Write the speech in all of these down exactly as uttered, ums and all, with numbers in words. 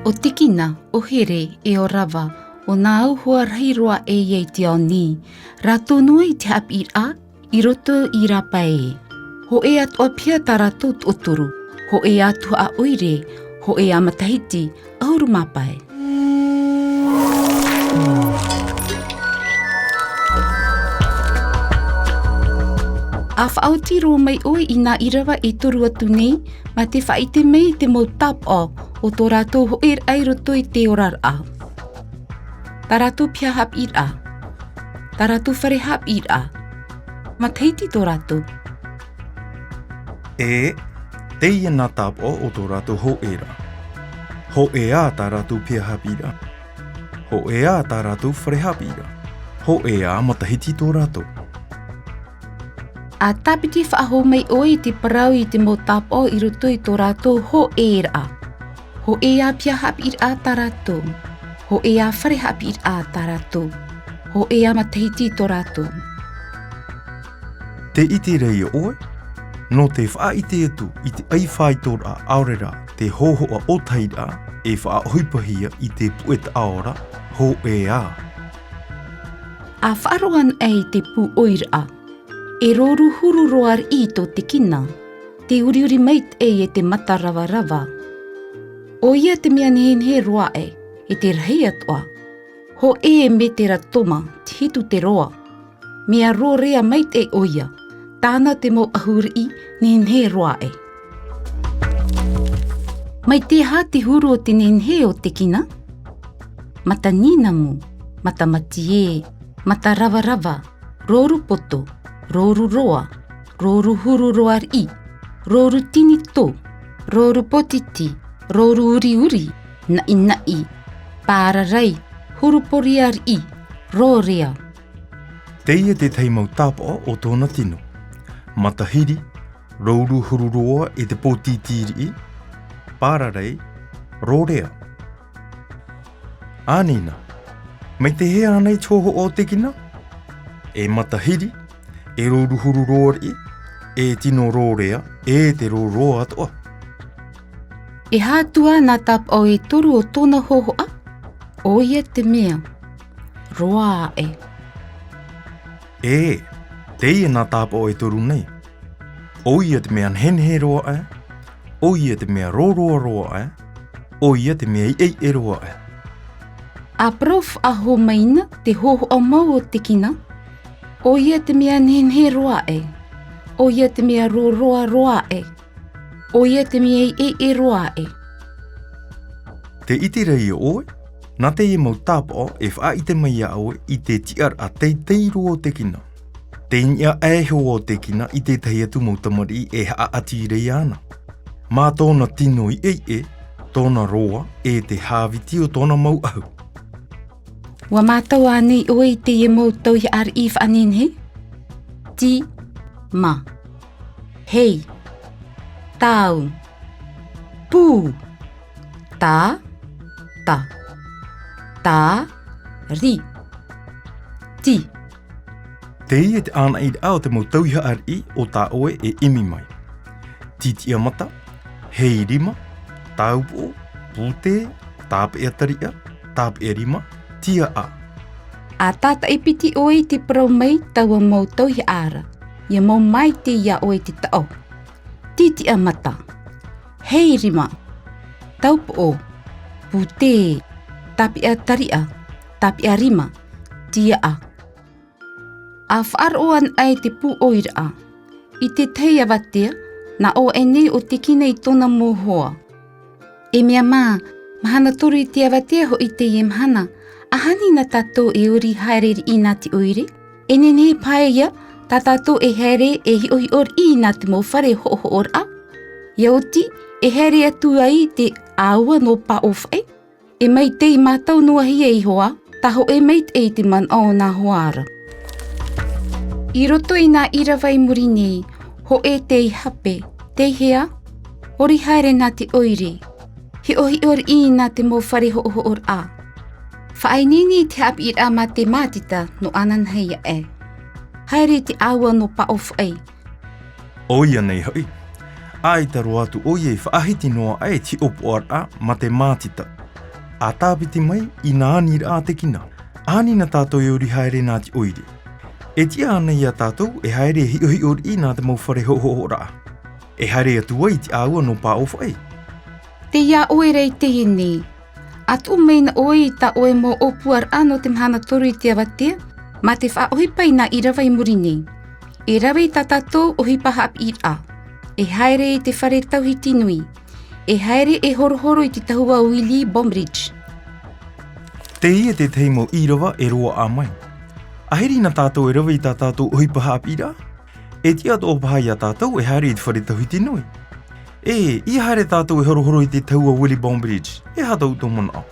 ʻO Tikina, ʻo Here, e ʻo Rava, ʻo nā au hoa rahi roa ʻē ia i te ao nei, rātou noa i te haʻapiʻiraʻa i roto i rāpae. Hōʻē atoʻa paha tā rātou toʻotoru, hōʻē ā tuhaʻa ʻoire, hōʻē ā matahiti ʻahuru mā pae. ʻA faʻaoti roa mai ʻoe i nā ʻīrava e toru atu nei, mā te faʻaʻite mai i te mau tāpaʻo o tō rātou hōʻēraʻa i roto i te oraraʻa. Tā rātou pae haʻapiʻiraʻa. Tā rātou fare haʻapiʻiraʻa. Matahiti tō rātou. E, teie nā tāpaʻo o tō rātou hōʻēraʻa. Hōʻē ā tā rātou pae haʻapiʻiraʻa. Hōʻē ā tā rātou fare haʻapiʻiraʻa. Hōʻē ā matahiti tō rātou. ʻA tāpiti faʻahou mai ʻoe i te parau i te mau tāpaʻo i roto i tō rātou hōʻēraʻa. Hōʻē ā pae haʻapiʻiraʻa tā rātou. Hōʻē ā fare haʻapiʻiraʻa tā rātou. Hōʻē ā matahiti tō rātou. Tē ʻite ra ïa ʻoe, nō te faʻaʻite atu i te ʻaifāitoraʻa, ʻaore rā te hōhoʻa ʻōtahiraʻa e faʻaʻohipahia i te puʻe taʻaora, hōʻē ā. ʻA faʻaroʻo anaʻe i te pūʻoiraʻa, e rōruhuru roa riʻi tō Tikina, tē uriuri maitaʻi e te mata ravarava. ʻOia te mea nehenehe roa aʻe, e te rahi atoʻa. Hōʻē mētera toma, te hitu te roa. Mea rōrea maitaʻi ʻoia, tāna te mau ʻahu riʻi nehenehe roa aʻe. Mai te aha te huru o te nehenehe o Tikina? Mata nīnamu, mata matiē, mata ravarava, rōru poto, rōru roa, rōruhuru roa riʻi, rōru tinitō, rōru pōtiti, rōru uriuri, naʻinaʻi, pārarai, huru poria riʻi, rōrea. Teie te tahi mau tāpaʻo o tōna tino. Matahiri, rōruhuru roa e te pōtiti riʻi, pārarai, rōrea. Anei na, mai te aha ānei te hōhoʻa o Tikina? E matahiri, e rōruhuru roa riʻi, e tino rōrea, e te rōroa atoʻa. E aha atu ā nā tāpaʻo e toru o tōna hōhoʻa? ʻOia te mea roa aʻe. E, teie nā tāpaʻo e toru nei. ʻOia te mea nehenehe roa aʻe, ʻoia te mea rōroa roa aʻe, ʻoia te mea iʻeiʻe roa aʻe. ʻA parau faʻahou mai na te hōhoʻa mau o Tikina, ʻoia te mea nehenehe roa aʻe, ʻoia te mea rōroa roa aʻe, ʻoia te mea iʻeiʻe roa aʻe. Tē ʻite ra ïa ʻoe, nā teie mau tāpaʻo e faʻaʻite mai iā ʻoe i te tiʻaraʻa teitei roa o Tikina. Tei niʻa aʻe hoʻi Tikina i te tahi atu mau tamariʻi e haʻaʻati ra iāna. Mā tōna tino iʻeiʻe, tōna roa, e te hāviti o tōna mau ʻahu. ʻUa mātau ānei ʻoe i teie mau tauihaʻa riʻi faʻanehenehe? Ti, ma. Hei. Tau. Pū. Tā. Ta. Ta. Ri. Ti. Teie te ʻānaʻiraʻa o te mau tauihaʻa riʻi o tā ʻoe e ʻimi mai. Titiʻa mata, hei rima, taupoʻo, pūtē, tāpeʻa tariʻa, tāpeʻa rima, tiaʻa. ʻA tātaʻi piti ʻoe i te parau mai taua mau tauihaʻa ra, ʻia mau maitaʻi iā ʻoe te taʻo. Titiʻa mata, hei rima, taupoʻo, pūtē, tāpeʻa tariʻa, tāpeʻa rima, tiaʻa. ʻA faʻaroʻo anaʻe te pūʻoiraʻa. I te tahi avatea, nā ʻō aʻe nei ʻo Tikina i tōna mau hoa. E mea mā, mahana toru i te avatea hoʻi teie mahana, ʻa hani nā tātou e ori haere riʻi nā te ʻoire. E nehenehe paha ïa, tā tātou e haere e hiʻohiʻo riʻi nā te mau fare hoʻohoʻoraʻa. ʻIa oti, e haere atu ai te ʻāua nō Pāʻōfaʻi. E maitaʻi mātau noa hia iho ā, tā hōʻē maitaʻi i te manaʻo o nā hoa ra. I roto i nā ʻīrava i muri nei, hōʻē tei hape, tei hea, ori haere nā te ʻoire. Hiʻohiʻo riʻi nā te mau fare hoʻohoʻoraʻa. Faʻaineine i te haʻapiʻiraʻa mā te mātita nō ananahi aʻe. Haere i te ʻāua nō Pāʻōfaʻi. ʻOia nei hoʻi, ʻaita roa atu ʻoia i faʻahiti noa aʻe i te hiʻopoʻaraʻa mā te mātita. ʻA tāpiti mai i nā aniraʻa ʻātekina, ʻānina tātou e ori haere nā te ʻoire. E tiʻa ānei iā tātou e haere e hiʻohiʻo riʻi nā te mau fare hoʻohoʻoraʻa? E haere atu ai i te ʻāua nō Pāʻōfaʻi. Tei iā ʻoe ra i teie nei. ʻA tuʻu mai na ʻoe i tā ʻoe mau ʻōpuaraʻa nō te mahana toru i te avatea, mā te faʻaʻohipa i nā ʻīrava i muri nei. E rave i tā tātou ʻohipa haʻapiʻiraʻa. E haere i te fare tauhiti nui. E haere e horohoro i te tahua Willie Bainbridge. Teie tētahi mau ʻīrava e roaʻa mai. ʻAhiri na tātou e rave i tā tātou ʻohipa haʻapiʻiraʻa, e tiʻa atoʻa paha iā tātou e haere i te fare tauhiti nui. E, ʻia haere tātou e horohoro i te tahua Willie Bainbridge, e aha tō ʻoutou manaʻo?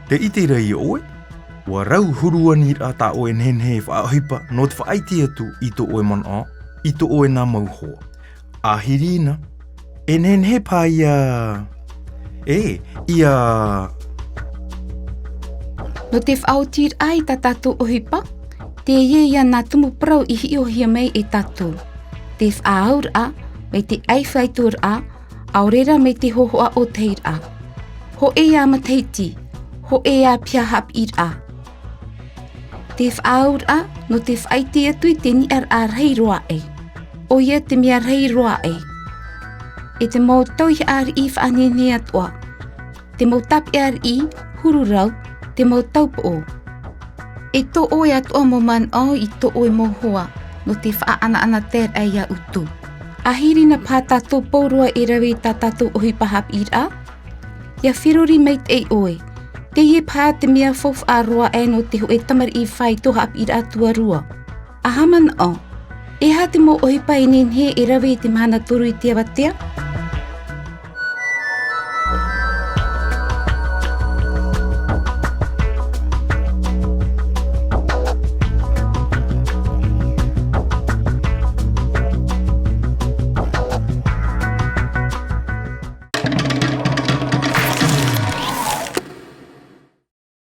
Tē ʻite ra ïa ʻoe, ʻua rau huru aniraʻa tā ʻoe nehenehe e faʻaʻohipa nō te faʻaʻite atu i tō ʻoe manaʻo, i tō ʻoe nā mau hoa. ʻAhiri na, e nehenehe paha ïa, e, ʻia. Nō te faʻaotiraʻa i tā tātou ʻohipa, teie ïa nā tumu parau i hiʻohia mai e tātou. Te faʻaauraʻa, mai te ʻaifaitoraʻa, ʻaore rā mai te hōhoʻa ʻōtahiraʻa. Hōʻē ā matahiti, hōʻē ā piha haʻapiʻiraʻa. Te faʻaauraʻa, nō te faʻaʻite atu i te niʻa raʻa rahi roa aʻe. ʻOia te mea rahi roa aʻe. E te mau tauihaʻa riʻi faʻanehenehe atoʻa. Te mau tāpeʻa riʻi, huru rau, te mau taupoʻo. E tō ʻoe atoʻa mau manaʻo i tō ʻoe mau hoa, nō te faʻaʻanaʻanataeraʻa iā ʻoutou. ʻAhiri na paha tātou pauroa e rave i tā tātou ʻohipa haʻapiʻiraʻa? ʻIa feruri maitaʻi ʻoe. Teie paha te mea faufaʻa roa aʻe nō te hōʻē tamariʻi faito haʻapiʻiraʻa tuarua. ʻA haʻamanaʻo, e aha te mau ʻohipa e nehenehe e rave i te mahana toru i te avatea?